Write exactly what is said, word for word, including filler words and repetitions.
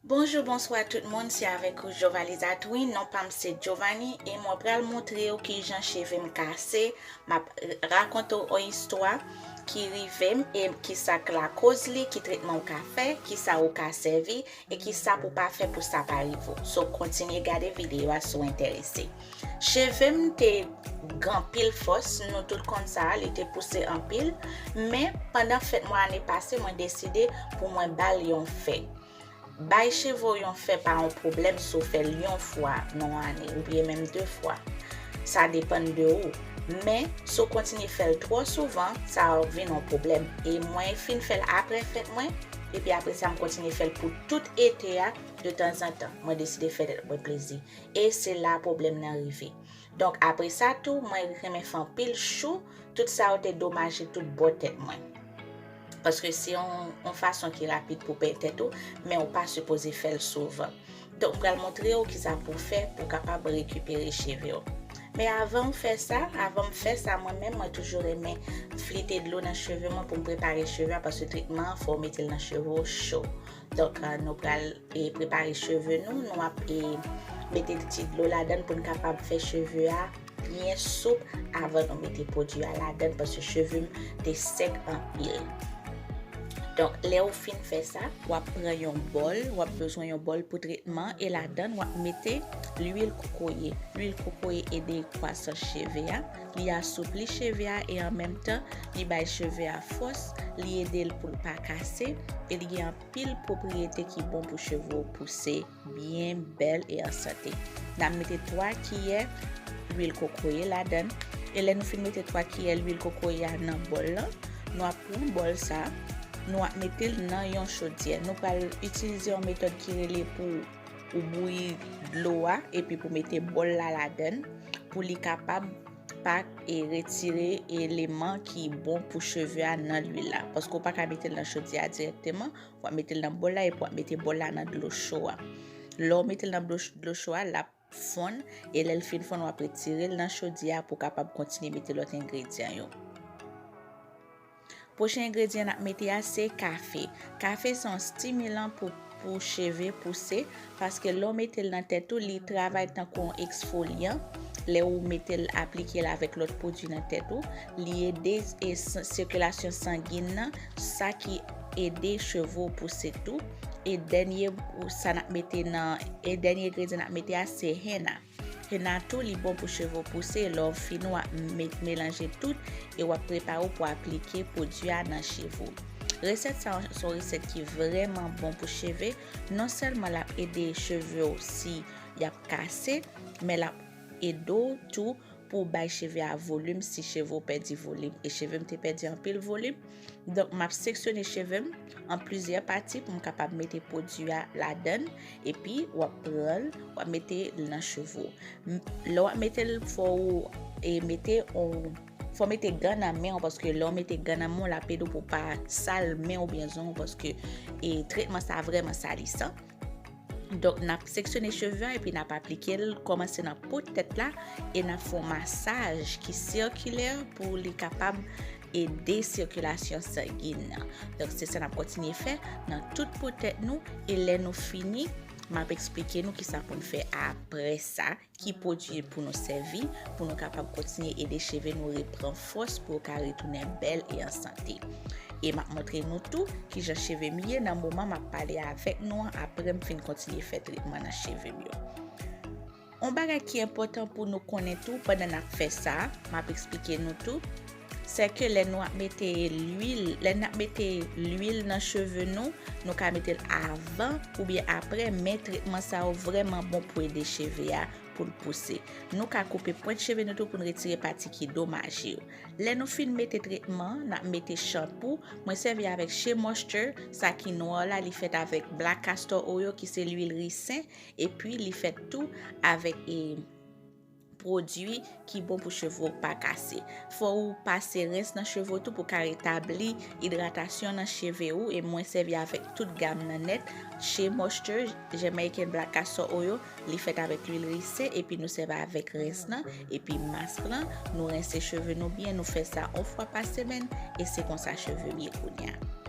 Bonjou, bonswa tout moun, se avèk ou Jovaliza Twin, non pa m se Giovanni, e mwen pral montre w kijan cheve m kase. M ap rakonte w yon istwa ki rive m e kisa k lakoz li, ki tretman w ka fè, kisa w ka sèvi, e kisa pou w pa fè pou sa pa rive w. So, kontinye gade videyo a si w enterese. Cheve m te gen anpil fòs, nou tout konn sa, li te pouse anpil, men pandan fèt mwen ane pase, mwen deside pou mwen ba l yon fè. Bay cheve w yon fè pa yon pwoblèm si w fè l yon fwa nan yon ane oubyen menm de fwa. Sa depann de ou. Men, si w kontinye fè l twò souvan, sa vin yon pwoblèm. E mwen fin fè l apre fèt mwen, epi apre sa, m kontinye fè l pou tout ete a, de tanzantan. Mwen deside fè tèt mwen plezi. E se la pwoblèm nan rive. Donk, apre sa tou, mwen renmen fè anpil chou, tout sa yo te domaje tout bò tèt mwen. Paske se yon, yon fason ki rapid pou pèn tèt ou, men ou pa sipoze fè l souvan. Donk, m pral montre w kisa pou w fè pou w kapab rekipere cheve w. Men avan w fè sa, avan m fè sa, mwen menm, mwen toujou renmen flite dlo nan cheve mwen pou m prepare cheve a, paske tretman an, fò w mete l nan cheve w cho. Donk, ah, nou pral, eh, prepare cheve nou. Nou ap, eh, mete ti dlo ladan l pou n kapab fè cheve a byen soup avan nou mete pwodui a ladan l, paske cheve m te sèk anpil. Donk, lè ou fin fè sa, w ap pran yon bòl, w ap bezwen yon bòl pou tretman, e ladan l, w ap mete lwil kokoye. Lwil kokoye ede kwasans cheve a, li asoupli cheve a, e an menm tan, li bay cheve a fòs, li ede l pou l pa kase, e li gen anpil pwopriyete ki bon pou cheve w pouse byen, bèl e an sante. N ap mete twa kiyè lwil kokoye ladan l. E lè nou fin mete twa kiyè lwil kokoye a nan bòl lan, nou ap pran bòl sa, nou ap mete l nan yon chodyè. Nou pral itilize yon metòd ki rele pou ou bouyi dlo a, epi pou mete bòl la ladan l, pou li kapab pa, e, retire eleman ki bon pou cheve a nan lwil la. Paske w pa ka mete l nan chodyè a dirèkteman, w ap mete l nan bòl la epi w ap mete bòl la nan dlo cho a. Lè w mete l nan dlo, dlo cho a, l ap fonn, e lè l fin fonn, w ap retire l nan chodyè a pou w kapab kontinye mete lòt engredyan yo. Pwochen engredyan n ap mete a se kafe. Kafe se yon stimilan pou, pou cheve pouse, paske lè w mete l nan tèt ou, li travay tankou yon eksfolyan. Lè ou mete l, aplike l avèk lòt pwodui nan tèt ou, li ede e s-, sikilasyon sangin nan, sa ki ede cheve w pouse tou. E dènye, sa n ap mete nan, e dènye engredyan n ap mete a se henna. Henna tou, li bon pou cheve w pouse. Lè w fini, w ap me-, melanje tout e w ap prepare w pou aplike pwodui a nan cheve w. Resèt sa a se yon resèt ki vrèman bon pou cheve. Non sèlman l ap ede cheve w si y ap kase, men l ap ede w tou pou w bay cheve a volim si cheve w pèdi volim. E cheve m te pèdi anpil volim. Donk, m ap seksyone cheve m an plizyè pati pou m kapab mete pwodui a ladan l, epi w ap pran l, w ap mete l nan cheve w. M-, lè w ap mete l, fò w, e, mete yon, fò w mete gan nan men w, paske lè w mete gan nan men w, l ap ede w pou w pa sal men w oubyen zong w, paske, e, tretman sa a vrèman salisan. Donk, n ap seksyone cheve a epi n ap aplike l, kòmanse nan po tèt la, e n ap fè yon masaj ki sikilè pou li kapab ede sikilasyon sangin nan. Donk, se sa n ap kontinye fè nan tout po tèt nou, e lè nou fini, m ap eksplike nou kisa pou n fè apre sa, ki pwodui pou nou sèvi pou nou kapab kontinye ede cheve nou repran fòs pou yo ka retounen bèl e an sante. E m ap montre nou tou kijan cheve m ye nan moman m ap pale avèk nou an apre m fin kontinye fè tretman nan cheve m yo. Yon bagay ki enpòtan pou nou konnen tou pandan n ap fè sa, m ap eksplike nou tou, se ke lè nou ap mete lwil, lè n ap mete lwil nan cheve nou, nou ka mete l avan oubyen apre, men tretman sa yo vrèman bon pou ede cheve a pou l pouse. Nou ka koupe pwent cheve nou tou pou n retire pati ki domaje yo. Lè nou fin mete tretman, n ap mete chanpou. Mwen sèvi avèk Shea Moisture, sa ki nwa la, li fèt avèk Black Castor Oil, ki se lwil risin, epi li fèt tou avèk, e, pwodui ki bon pou cheve w pa kase. Fò ou pase rens nan cheve w tou pou ka retabli idratasyon nan cheve ou, e mwen sèvi avèk tout gam nan nèt, Shea Moisture, Jamaican Black Castor Oil, li fèt avèk lwil risin, epi nou sèvi avèk rens lan, epi mask lan, nou rense cheve nou byen, nou fè sa yon fwa pa semèn, e se konsa cheve m ye kounye a.